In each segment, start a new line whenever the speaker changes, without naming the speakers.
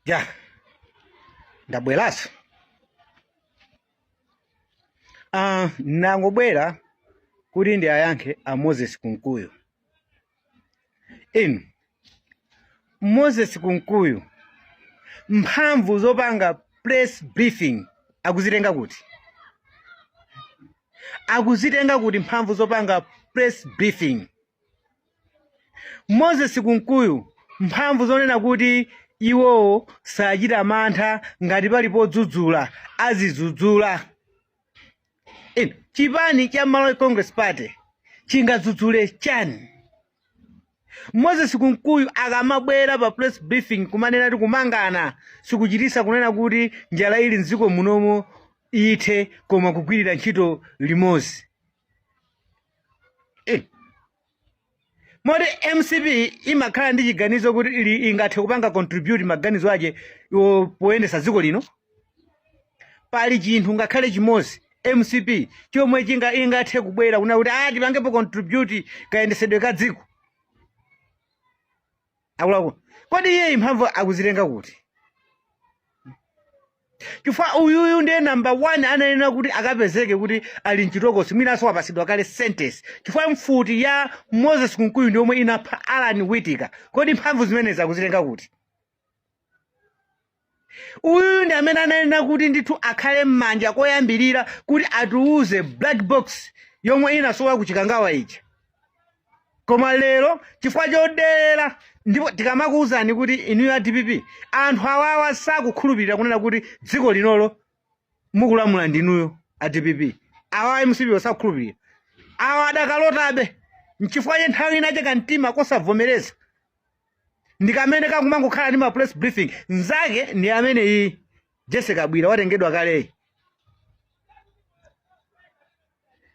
Ya, ndabweranso. Nangobwera kuti ndiayankhe a Moses Kunkuyu. Inu Moses Kunkuyu, mphamvu zopanga press briefing akuzitenga kuti? Akuzitenga kuti mphamvu zopanga press briefing? Moses Kunkuyu, mphamvu zonena kuti iwowo sachita mantha, ngati pali podzudzula azidzudzula. Inu, chipani cha Malawi Congress Party chingadzudzule chani? Moses Kunkuyu akamabwera pa press briefing kumanena kuti kumangana sikuchitisa kunena kuti njala ili mdziko munomo ithe, koma kugwirira ntchito limodzi. Moti MCP imakhala ndi chiganizo kuti ili ingathe kupanga contribute maganizo ake poyendesa dziko lino? Pali chinthu ngakhale chimodzi MCP chomwe chinga ingathe kubwera kuna kuti tipangepo contribute kayendesedwe ka dziko? Akuluakulu, kodi iye mphamvu akuzitenga kuti? Chifukwa uyuyu ndiye number one ananena kuti akapezeke kuti ali mchitokosi, mwinanso wapasidwa kale sentence, chifukwa mfuti ya Moses Kunkuyu ndi yomwe inapha Alan Witika. Kodi mphamvu zimenezi akuzitenga kuti? Uyuyu ndi amene ananena kuti ndithu akhale m'manja koyambirira kuti atiuze black box yomwe inasowa ku Chikangawa ija. Koma lero chifukwa choderera, ndipo tikamakuwuzani kuti inuyo a DPP, anthu awawa sakukhulupirira kunena kuti dziko linolo mukulamula ndinuyo a DPP. Awawa MCP sakukhulupirira, awa adakalotabe. Nchifukwa che nthawi ina kamtima kosavomereza ndi kamene kakumangokhala ndi ma press briefing. Nzake ndi amene iyi Jessica Bwira watengedwa kaleyi,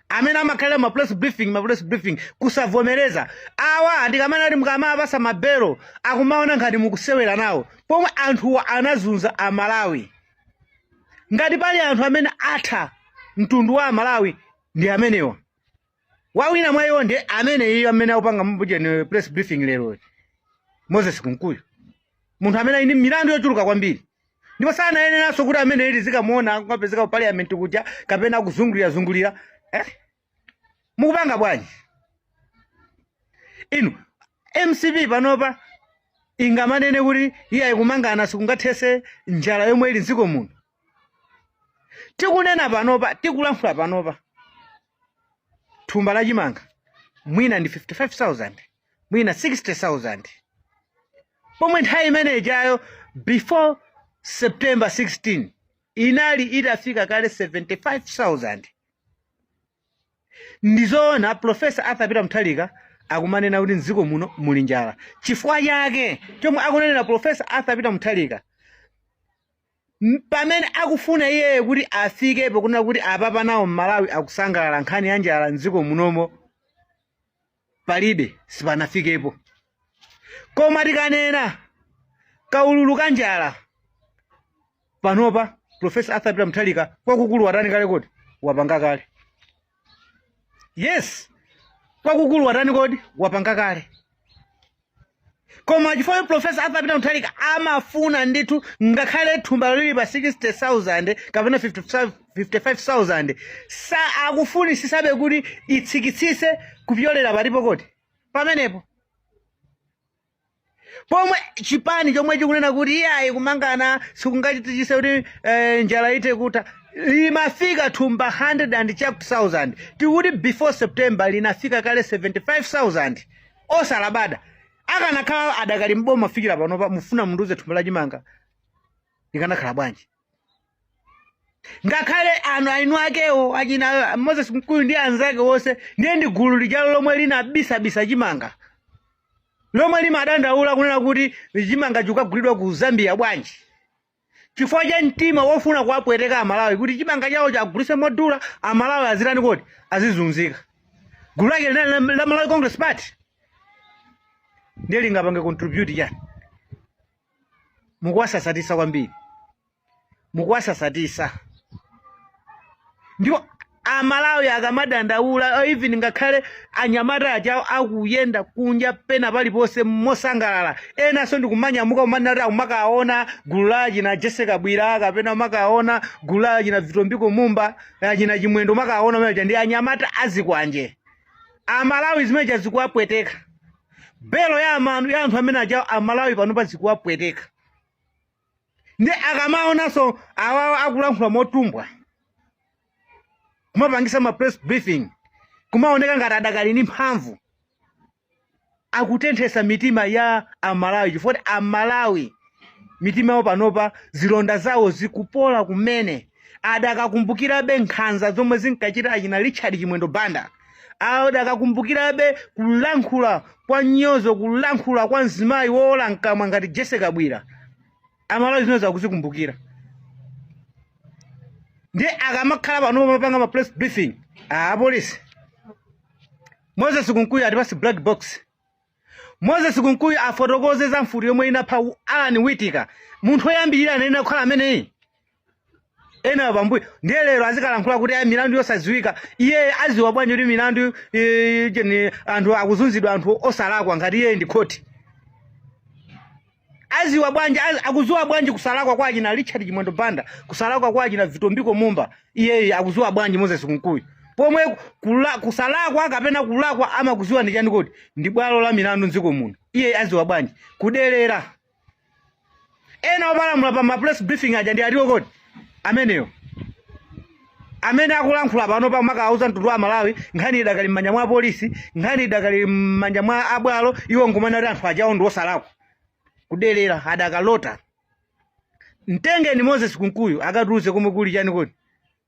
amene amakhalira ma press briefing, ma press briefing, kusavomereza. Awa ndikamana kuti mukamapasa mabelo akumaona ngati mukusewera nawo, pomwe anthuwa anazunza Amalawi. Ngati pali anthu amene atha mtundu wa Amalawi ndi amenewa. Wawina mwa iwo ndi amene iyo amene akupanga mbujeni press briefing lero, Moses Kunkuyu, munthu amene ali ndi milandu yochuluka kwambiri, ndipo sanayeneranso kuti amene ili zikamuona akapezeka ku parliament kuja kapena akuzungulira zungulira. Mukupanga bwanji inu MCP? Panopa ingamanene kuti iye ayikumangana sikungathese njala yomwe ili mdziko muno? Tikunena panopa, tikulankhula panopa, thumba la chimanga mwina ndi 55,000, mwina 60,000, pomwe nthawi imene ijayo before September 16 inali itafika kale 75,000. Ndizoona Professor Arthur Peter Mutharika akumanena kuti mdziko muno muli njala. Chifukwa chake chomwe akunenera Professor Arthur Peter Mutharika, pamene akufuna iyeyo kuti afikepo kunena kuti apapa nawo Mmalawi akusangalala, nkhani ya njala mdziko munomo palibe, sipanafikepo. Koma tikanena kaululu ka njala panopa, Professor Arthur Peter Mutharika kwakukulu watani kale? Kodi wapanga kale? Yes, kwakukulu watani? Kodi wapanga kale? Koma chifukwa Professor Arthur Peter Mutharika amafuna ndithu ngakhale thumba lili pa 60,000 kapena 55 55,000, sa akufunisisabe kuti itsikitsise kupyolera palipo kodi pamenepo, pomwe chipani chomwe chikunena kuti iyayi, kumangana sikungachitise kuti njala ite kutha, limafika thumba 100 and chakuti thousand. Tikuti before September linafika kale 75,000 osalabada. Akanakhala adakali mboma fikira panopa, mufuna mundiuze thumba la chimanga likanakhala bwanji? Ngakhale anu ainu akewo achina Moses Mkuyu ndi anzake wonse, ndiye ndi gulu lijalo lomwe linabisabisa chimanga, lomwe limadandaula kunena kuti chimanga chikagulidwa ku Zambia bwanji, chifukwa cha mtima wofuna kuwapweteka Amalawi kuti chimanga chawo chagulise modula, Amalawi azitani kodi? Azizunzika. Gulu lake linali la Malawi Congress Party, ndiye lingapange contribute chani? Mukuwasasatisa kwambiri, mukuwasasatisa. Ndipo Amalawi akamadandaula, even ngakhale anyamata aja akuyenda kunja pena paliponse mosangalala, enanso ndikumanyamuka kumanena kuti akumakaona gulu la achina Jessie Kabwila kapena kumakaona gulu la achina Vitumbiko Mumba, achina Chimwendo, kumakaona amene ndi anyamata azikwanje. Amalawi zimene zikuwapweteka, belo ya amanu ya anthu amene aja, Amalawi panopa zikuwapweteka. Ndi akamaonanso awawa akulankhula motumbwa, kumapangisa ma press briefing, kumaoneka ngati adakali ndi mphamvu, akutenthesa mitima ya Amalawi, chifukwa kuti Amalawi mitima yawo panopa zilonda zawo zikupola kumene. Adakakumbukirabe nkhanza zomwe zinkachita achina Richard Chimwendo Banda, adakakumbukirabe kulankhula kwa nyozo, kulankhula kwa mzimayi wowola mkamwa ngati Jessie Kabwila. Amalawi zimene zakuzikumbukira. Ndiye akamakhala pano pamapanga ma press briefing, apolisi, Moses Kunkuyu atipase black box. Moses Kunkuyu afotokoze za mfuti yomwe inapha Alan Witika. Munthu woyambirira anene kukhala ameneyi, ena pambuyo. Ndiye lero azikalankhula kuti ayi, milandu yosadziwika. Iye aziwa bwanji kuti milandu cheni, anthu akuzunzidwa, anthu osalakwa, ngati iye ndi khoti? Aziwa bwanji? Akuziwa bwanji kusalakwa kwa achina Richard Chimwendo Banda, kusalakwa kwa achina Vitumbiko Mumba? Iye akuziwa bwanji Moses Kunkuyu, pomwe kusalakwa kapena kulakwa amakuziwa ndi chani kodi? Ndi bwalo la milandu mdziko muno. Iye aziwa bwanji? Kudelera. Ena opalamula pa ma press briefing aja ndi atiwo kodi? Ameneyo amene akulankhula pano pa makauza mtundu wa Malawi nkhani idakali m'manja mwa polisi, nkhani idakali m'manja mwa abwalo, iwo nkumana kuti anthu ajawo ndi osalakwa. Kudelera, adakalota. Mtengeni Moses Kunkuyu akatiuze komwe kuli chani kodi,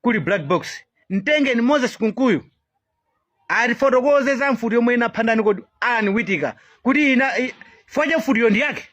kuli black box. Mtengeni Moses Kunkuyu atifotokoze za mfuti yomwe inapha ndani kodi, Alan Witika, kuti ina chifukwa cha mfutiyo ndi yake.